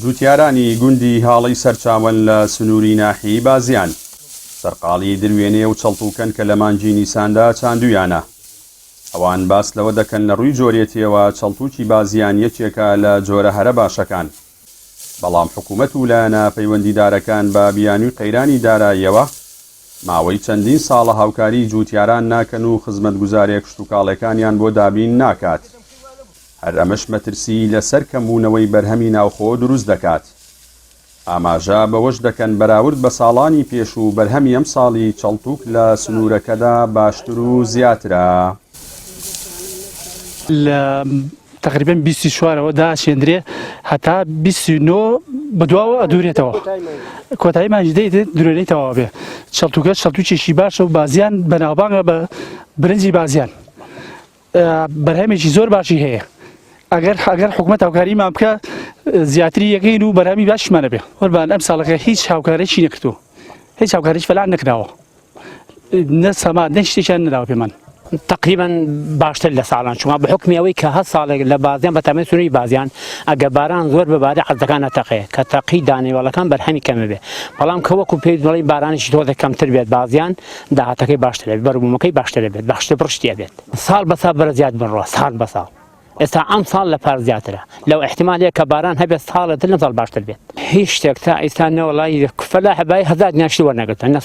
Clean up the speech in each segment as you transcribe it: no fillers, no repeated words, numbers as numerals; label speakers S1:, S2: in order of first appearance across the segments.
S1: جوتیارانی گوندی هاڵەی سەرچاوەن لە سنووری ناحیەی بازیان، سەرقاڵی دروێنێ و چەڵتوکەن کە لە مانگی نیساندا چاندوویانە. ئەوان باس لەوە دەکەن لە ڕووی جۆرێتییەوە چەڵتوکی بازیان یەکێکە لە جۆرە هەرە باشەکان، بەڵام حکومەت و لایەنە پەیوەندیدارەکان بە بیانووی قەیرانی داراییەوە ماوەی چەندین ساڵە هاوکاریی جووتیاران ناکەن و خزمەتگوزارییە کشتوکاڵێکانیان بۆ دابین ناکات. هەر ئەمەش مەترسیی لەسەر کەمبوونەوەی بەرهەمی ناوخۆ دروست دەکات. ئاماژە بەوەش دەکەن بەراورد بە ساڵانی پێشوو بەرهەمی ئەمساڵی چەڵتوک لە سنوورەکەدا باشتر و زیاترە.
S2: لە تەقریبەن 24ەوە داچێندرێ هەتا 29 بەدواوە ئەدورێتەوە کۆتایی مانگی دەی درێنەی تەواو بێ چەڵتوکە چەڵتوکێکی باشە و بازیان بەناوبانگە بە برنجی بازیان بەرهەمێکی زۆر باشی هەیە ئەگەر ئەگەر حکومەت هاوکاریمان بکە زیاتری یەکەین و بەرهەمی باشمانە بێ قوربان ئەم ساڵەکە هیچ هاوکارێکی نەکردو هیچ هاوکاریش فەلان نەکراوە نە سەما نە شتێکیان نەداوە پێمان.
S3: تقریبا باشتر لە ساڵان چونکە بە حکمی ئەوەی کە هەر ساڵێک لە بازیان بە تایبەت سنووری بازیان ئەگە باران زۆر ببارێ عەرزەکان نەتەقێ کە تەقی دانەوێڵەکان بەرهەمی کەمە بێ بەڵام کە وەکو پێی بڵێ بارانیش تۆزێک کەمتر بێت بازیان داهاتەکەی باشتر بێت بەروبوومەکەی باشتر بێت باشتر بڕشتی بێت ساڵ بە ساڵ بەرە زیاد بڕوا ساڵ بە ساڵ ئێستا ئەم ساڵ لە پار زیاترە لەو احتمالەیە کە باران هەبێت ساڵێ تر لەم ساڵ باشتر بێت هیچ شتێک تا ئێستا نەوەڵی فەلاح بای هەزار دینار شتی وەرنەگرتووە نە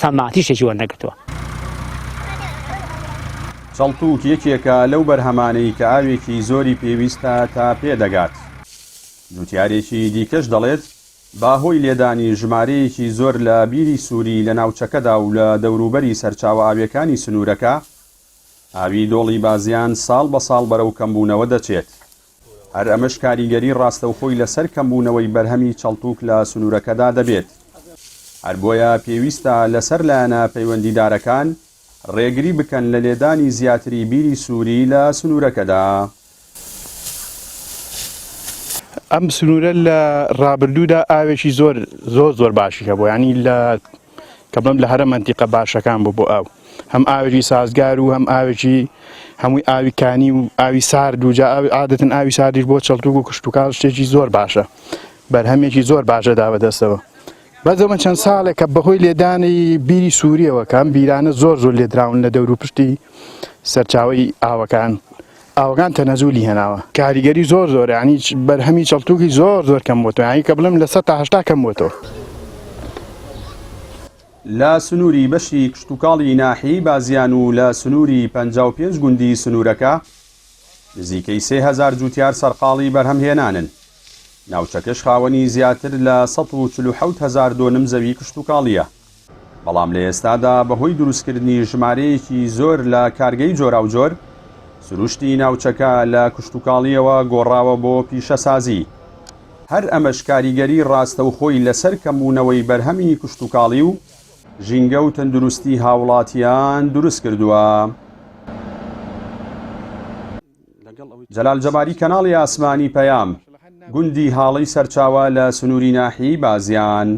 S3: سەماتی شتێکی وەرنەگرتووە.
S1: چەڵتووک یەکێکە لەو بەرهەمانەی کە ئاوێکی زۆری پێویستە تا پێدەگات. جوتیارێکی دیکەش دەڵێت، بە هۆی لێدانی ژمارەیەکی زۆر لە بیری سووری لە ناوچەکەدا و لە دەوروبەری سەرچاوە ئاوییەکانی سنوورەکە، ئاوی دۆڵی بازیان ساڵ بە ساڵ بەرەو کەمبوونەوە دەچێت، هەر ئەمەش کاریگەری ڕاستەوخۆی لەسەر کەمبوونەوەی بەرهەمی چەڵتوک لە سنوورەکەدا دەبێت، هەر بۆیە پێویستە لەسەر لایەنە پەیوەندیدارەکان ڕێگری بکەن لە لێدانی زیاتری بیری سووری لە سنوورەکەدا.
S4: ئەم سنوورە لە ڕابردوودا ئاوێکی زۆر زۆر زۆر باشی هەبوو ینی لە کە بڵێم لە هەرە مەنتیقە باشەکان بوو بۆ ئاو هەم ئاوێکی سازگار و هەم ئاوێکی هەمووی ئاوی کانی و ئاوی سارد و جا عادەتەن ئاوی ساردیش بۆ چەڵتوک و کشتوکاڵ شتێکی زۆر باشە بەرهەمێکی زۆر باشە دا بەدەستەوە بەس ئەمە چەند ساڵێکە بەهۆی لێدانی بیری سووریەوە کە ئەم بیرانە زۆر زۆر لێدراون لە دەور و پشتی سەرچاوی ئاوەکان ئاوەکان تەنەزولی هێناوە کاریگەری زۆر زۆر ینی بەرهەمی چەڵتوکی زۆر زۆر کەم بۆتەوە ینی کە بڵێم لە 180 کەم بۆتەوە.
S1: لە سنووری بەشی کشتوکاڵی ناحیەی بازیان و لە سنووری 55 گوندی سنوورەکە نزیکەی 3000 جووتیار سەرقاڵی بەرهەمهێنانن. ناوچەکەش خاوەنی زیاتر لە 147 هەزار دۆنم زەوی کشتوکاڵییە. بەڵام لە ئێستادا بەهۆی دروستکردنی ژمارەیەکی زۆر لە کارگەی جۆراوجۆر، سروشتی ناوچەکە لە کشتوکاڵییەوە گۆڕاوە بۆ پیشەسازی. هەر ئەمەش کاریگەری ڕاستەوخۆی لەسەر کەمبوونەوەی بەرهەمی کشتوکاڵی و ژینگە و تەندروستی هاوڵاتیان دروستکردووە. جەلال جەباری کەناڵی ئاسمانی پەیام، گوندی هاڵەی سەرچاوە لە سنووری ناحیەی بازیان.